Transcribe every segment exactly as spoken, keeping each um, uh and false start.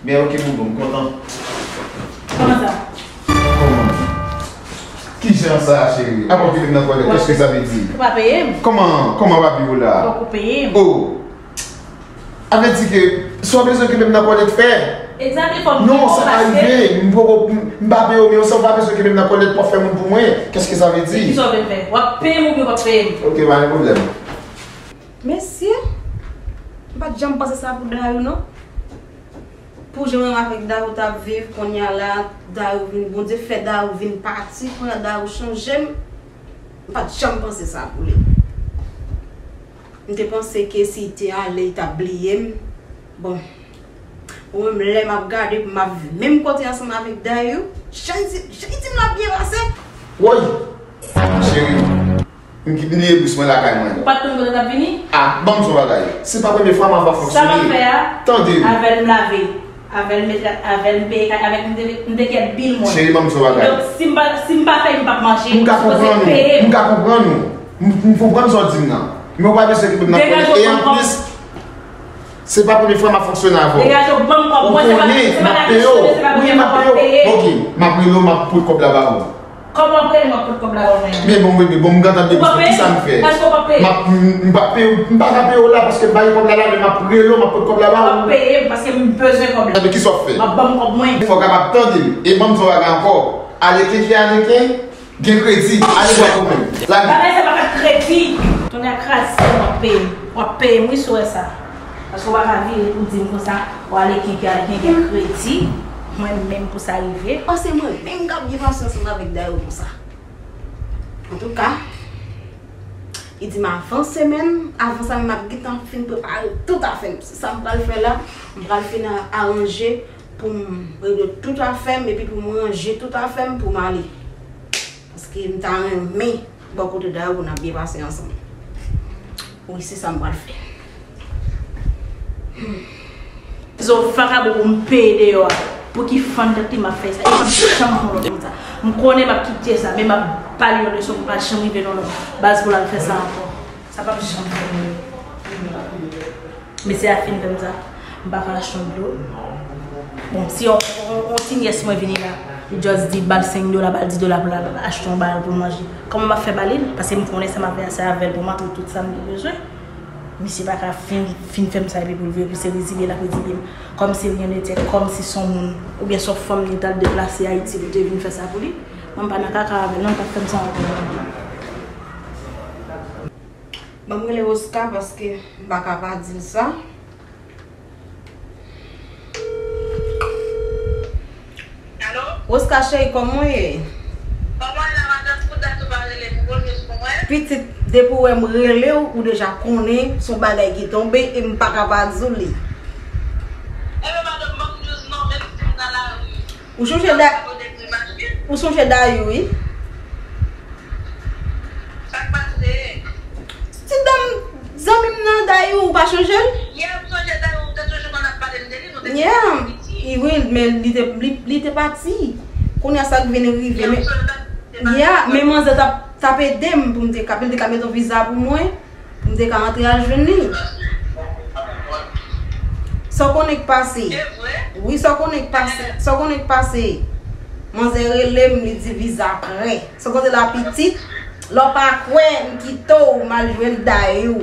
Men ok, Boubou, m kontan. Kòman sa? Kòman? Kijan sa, cheri? Apa w kite m nan kòlèt, qu'est-ce que ça veut dire? Ou pa peye m? Kòman, kòman pa peye w la? Fòk ou peye m. Oh! Sa vle di ke si w bezwen kenbe m nan kòlèt, fè. Egzakte, fò m Non, sa pa rive. M poko, m, m pa peye w, men sa w pa bezwen kenbe m nan kòlèt, w ap fè moun pou mwen. Qu'est-ce que ça veut dire? Kisa w vle m fè? W ap peye m oubyen w p ap peye m? Ok, pa gen pwoblèm. Mesye, m pa t janm panse sa pou Dayou, non. Pou jan mwen avèk Dayou t ap viv, kounye a la, Dayou vin, Bondye fè Dayou vin pati, kounye a Dayou chanje m. M pa t janm panse sa pou li. M te panse ke si l te ale, li t ap bliye m. Bon, mwen menm, lè m ap gade pou m ap viv menm kote ansanm avèk Dayou, jan li di, jan li di m l ap byen pase. Woy! Cheri, m ki bliye bous mwen lakay mwen. Ou pa t konn kote l t ap vini? Ah, ban m di w yon bagay. Se pa premye fwa m ap fonksyone. Sa m ap fè a, Tande m. Avè l m lave. Avè l m met, avè l m peye kay, avè l m te, m te gen bil mwen. Cheri, ban m di w yon bagay. Donk, si m pa, si m pa fè, m p ap manje. M ka konprann ou. M ka konprann ou. M, m konprann sa w di m nan. Men w pa bezwen kenbe m nan kòlèt. E anplis, se pa premye fwa m ap fonksyone avè w. Degaje w, ban m kòb mwen, se pa, se pa la kesyon de, se pa premye fwa w ap peye. Ok, m ap rele w, m ap pot kòb la ba ou. Kòman w ap rele m, w ap pot kòb la ba mwen? Men bon, men bon, m gentan depi kisa m fè. Èske w p ap peye? M ap, m, m p ap peye, m pa ka peye w la paske m pa gen kòb la la, men m ap rele w, m ap pot kòb la ba ou. W ap peye m paske m bezwen kòb la. Ebyen, kisa w ap fè? W ap ban m kòb mwen. Fò w kapab tande m. E ban m di w yon bagay ankò. Aleken ki aleken, gen kredi. Ale bò ou menm. Lage. Bagay sa pa fè kredi. Tonnè kraze, w ap peye m. W ap peye m, wi, si w wè sa. Paske w pa ka vire pou di m konsa, w aleken ki aleken gen kredi. Mwen menm pou sa rive. Paske mwen menm k ap gen pasyans ansanm avèk Dayou konsa. Antouka, li di m avan semèn, avan sa m ap gentan fin prepare tout afè m. Se sa m pral fè la, m pral fin a-, aranje pou m regle tout afè m, epi pou m ranje tout afè m pou m ale. Paske m ta renmen bò kote Dayou pou n ap byen pase ansanm. Wi, se sa m pral fè. Zo vakabon pou m peye deyò a. Pou ki fann tèt li m ap fè sa? E m p ap janm fè yon lòt moun sa. M konnen m ap kite sa, men m ap ba li yon leson pou l pa janm rive nan lòt baz pou l al fè sa ankò. Sa p ap janm fè m. Mesye a fin fè m sa. M pa ka achte yon dlo. Bon, si yon, yon, yon ti nyès mwen vini la, li just di ba l senk dola, ba l dis dola pou l al achte yon bagay pou l manje. Kòman m ap fè ba li l? Paske m konnen sa m ap fè a, se avè l pou m antre tout sa m gen bezwen. Misye pa ka fin, fin fè m sa epi pou l vire pou se rezilye l ap rezilye m. Kòmsi l gen de tèt, kòmsi se yon moun, oubyen se yon fanm li t al deplase Ayiti pou te vin fè sa pou li. Mwen m pa nan kaka avè l non, l t ap fè m sa ankò. Ban m rele Oscar paske m pa ka pa di l sa. Alo? Oscar cheri, kòman w ye? Kòman w ye la, madanm? Pou dat ou pa rele m, ou konn jis pou mwen? Pitit, depi w wè m rele w, ou deja konnen se yon bagay ki tonbe e m pa ka pa di w li. Enben, madanm, ban m jis non, menm si m nan lari. Ou sonje da-, ou sonje Dayou, wi. Sa k pase? Ti dam, zanmi m nan, Dayou, ou pa sonje l? Yeah, m sonje Dayou, ou te toujou konn ap pale m de li, nou te Yeah, piti. Wi, men li te, li, li te pati. Kounye a sa k vin rive, Yeah, men, m sonje Dayou te pati. Yeah, men manzè t ap, t ap ede m pou m te ka, pou l te ka mete yon viza pou mwen. M te ka antre al jwenn li. Sa w konnen k pase? Wi, sa w konnen k pase? Sa w konnen k pase? Manzè rele m, li di viza prè. Sa w panse la pitit? Lè w pa kwè, m kite w, m al jwenn Dayou.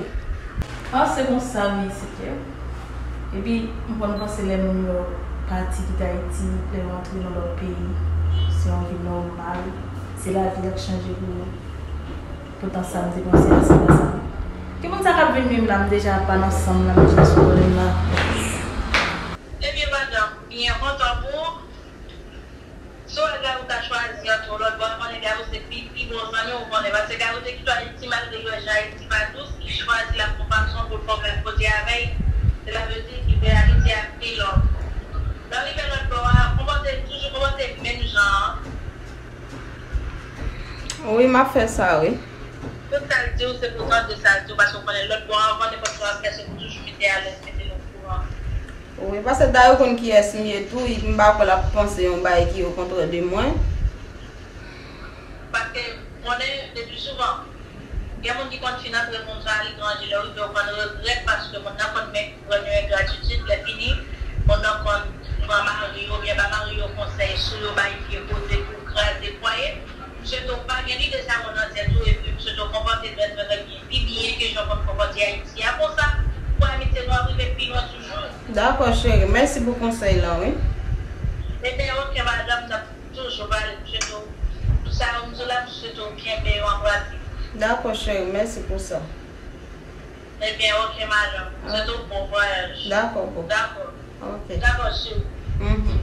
Ah, se konsa, wi, se ke. Epi, m konn panse lè moun yo pati kite Ayiti, lè yo antre nan lòt peyi, se yon vi nòmal. Se lavi a k chanje pou yo. Poutan sa m te panse a, se pa sa. Ki moun sa k ap vin menm la, m deja pa nan san m la, m deja sou pwoblèm la. Ebyen, madanm, byen kontan pou ou. Si w wè Dayou ta chwazi antre yon lòt bò, ou konnen Dayou se pi, pi bon zanmi w, ou konnen. Paske Dayou te kite Ayiti, malgre l wè jan Ayiti pa dous, li chwazi l ap pran fason pou l fè w mèt kote avè l. Cela veut dire ki vle Ayiti a pi long. Lè w rive lòt bò a, konpòte, toujou konpòte menm jan an. Wi, m ap fè sa, wi. Tout sa l di w, se pou tande sa l di w, paske w konnen lòt bò a, avan nenpòt sa w ap fè, se pou toujou mete alèz, mete l okouran. Wi, paske Dayou konn kiyès m ye tou, m pa kwè l ap panse yon bagay ki okontrè de mwen. Paske, konnen, depi souvan, gen moun ki konn fin antre moun sa aletranje, lè w rive, w konn regrèt, paske moun nan konn men Rann yo engratitid, lè fini, moun nan konn Ba mari yo, oubyen ba mari yo konsèy sou yo bay pye koze pou kraze fwaye. M swete w pa gen lide sa yo nan tèt ou, epi m swete w konpòte tèt ou pi byen ke jan w konn konpòte Ayiti a konsa, pou amitié nou ap rive pi lwen toujou. Dakò, cheri. Mèsi pou konsèy lan, wi. Ebyen, oke, madanm, n ap toujou pale. M swete w, pou sa yo m di w la, m swete w kenbe yo an pratik. Dakò, cheri. Mèsi pou sa. Ebyen, oke, madanm. M swete w bon vwayaj. Dakò, boo. Dakò. Oke. Dakò, cheri. Mhm.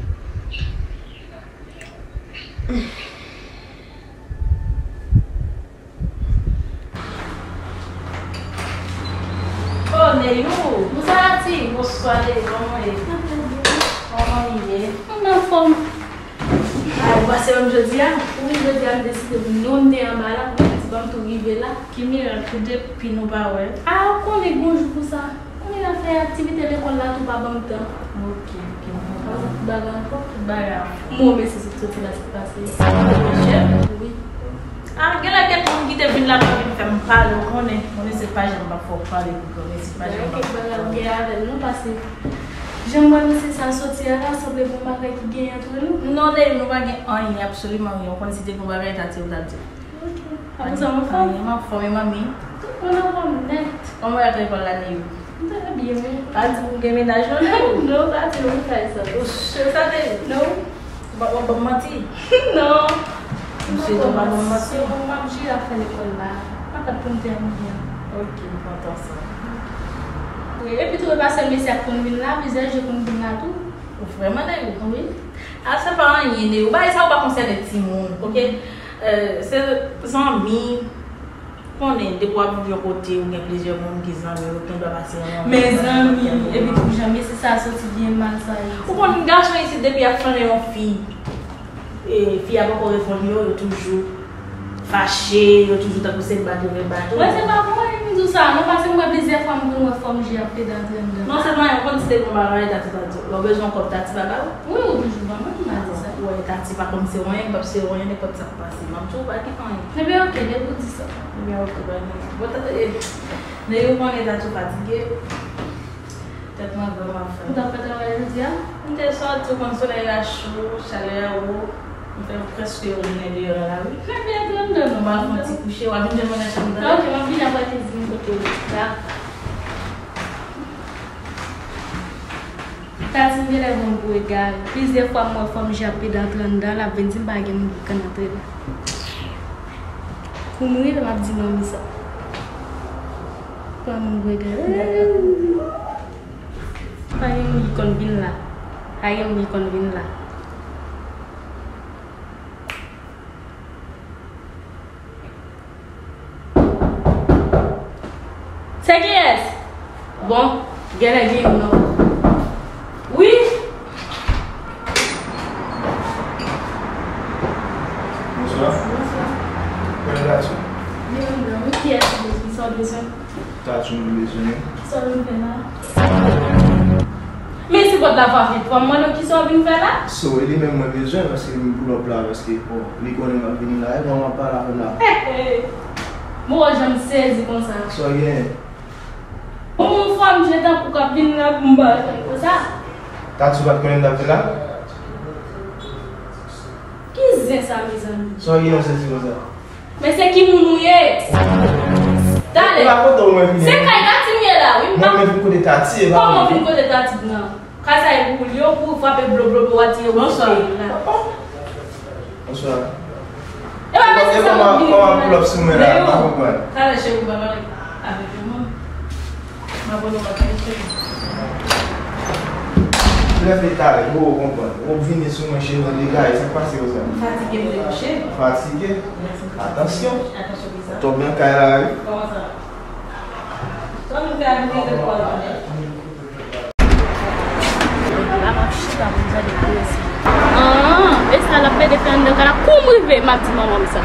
Oh, Neyou! Bonswa, Tati! Bonswa, Neyou, kòman w ye? Kòman w ye? Mwen anfòm. Ah, ou pase wè m jodi a? Wi, jodi a m deside vin, non, m te anba la, pou m di ban m tou rive la. Ki mirak, depi nou pa wè. Ah, ou konnen gon jou konsa. Konnen afè aktivite lekòl la tou pa ban m tan. Ok, ok, m konprann. Tout bagay ankò. Tout bagay ankò. Mwen, men se sot soti la, se pase. Wi. Ah, genlè gen moun ki te vin la, pa vin fè m pale, ou konnen. Konnen se pa jan m pa fè w pale pou konnen, se pa jan m pa fè w pale. Gen bagay ou gen avè l, non, paske jan m wè misye sa soti a la, sanble gon bagay ki genyen antre nou. Non, Neyou, nou pa gen anyen, absoliman anyen. Ou konn si te gon bagay, Tati, ou ta di. Ok. Apre sa, ou anfòm? Anyen, m anfòm, e manmi? Tout moun anfòm nèt. Kòman w ye ak lekòl la, Neyou? M trè byen, wi. Pa di pou gen mennaj, non, Neyou? Non, pa di non, m fè sa. Ou si sa, Neyou? Non. Ou pa, w ap ban m manti? Non. M swete w pa ban m manti. M ap jire afè lekòl la. M ap tann pou m tèmine. Ok, m kontan sa. Wi, epi tou, e pa sèl mesye ap konn vin la, plizyè je konn vin la tou. Ou vrèman, Neyou? Wi. A, sa pa anyen, Neyou. Bagay sa yo pa konsène timoun, ok? Eh, se zanmi. Konnen, depi w ap viv yon kote, ou gen plizyè moun ki zanmi w, ou gen dwa pase yon... Men zanmi, epi tou jan mesye sa soti byen mal sa ye. Ou konn gason isit depi y ap flannen yon fi, e fi a poko reponn yo, yo toujou fache, yo toujou tankou se bat yo vle bat ou. Mwen se pa pou anyen m di w sa, non, paske m wè plizyè fwa m konn wè fòm je ap pede antre anndan. Non, se pa anyen, ou konn si te gon bagay, Tati pa di w. Lè w bezwen yon kòb, Tati pa ba ou? Wi, ou toujou ban mwen, m pa di sa. Ou wè, Tati pa konn se anyen, m p ap se anyen, nenpòt sa k pase. M ap di w pa gen anyen. Ebyen, oke, depi w di sa. Ebyen, oke, pa gen anyen. Bon, tande, e, Neyou, konnen Tati fatige. Tèt mwen vrèman fè. Ou t ap fè travay jodi a? M te sòti, ou konn solèy la cho, chalè a wo. M fè prèske yon jounen deyò nan lari. Ebyen, antre anndan non. M al fè yon ti kouche, w a vin jwenn mwen nan chanm nan. Ok, m ap vini apre ke di m kote w ye. Dakò. Tati, m genlè ban w gwo egare. Plizyè fwa m wè fòm je ap pede antre anndan, l ap vin di m pa gen moun ki konn antre la. Pou m rive, m ap di manmi sa. Ban m gwo egare. Pa gen moun ki konn vin la. Pa gen moun ki konn vin la. Se kiyès? Bon, genlè gen youn nan. Wi. Bonswa. Bonswa. Kòman w ye? Byen, byen. Wi, kiyès ou bezwen? Sa w bezwen? Tati, m bezwen. Kisa w vin fè la? Men si pòt la frape, fò m mande w kisa w vin fè la? So, e li menm mwen bezwen, paske m pull up la, paske, bon, li konnen m ap vini la, e kòman m ap pale avè l la? Mwen wè jan m sezi konsa. Sa w genyen? Yon fòm je tankou k ap vin la pou m pa konn konsa. Tati, ou pa t konnen m t ap vin la? Ki zen sa, mezanmi? Sa w genyen, w sezi konsa? Men se ki moun ou ye? Talè. E pa kote w mwen vini. Se kay Tati m ye la, wi. Mwen mwen vin kote Tati, e pa... Kòman w vin kote Tati nan? Kay sa e pou ou l ye, ou pou frape blo, blo, blo, w a tire ou. Bonswa. Bonswa. E pa mèsi sa m ap vini pou mwen. Kòman pull up sou mwen la, m pa konprann. Talè cheri, ou pa pale avèk yon moun. M abòne w pa fè cheri. Brèf, e talè, ou konprann. Ou vini sou mwen, cheri, nan degaye, sa k pase konsa? M fatige, m te kouche. Fatige? Atansyon. Atansyon pou sa. Tonbe nan kay la, wi. Kòman sa? Kòman sa? La, m ap chita pou m tande koze. Ah, e sa l ap plede fè anndan kay la? Kou m rive, m ap di manman m sa.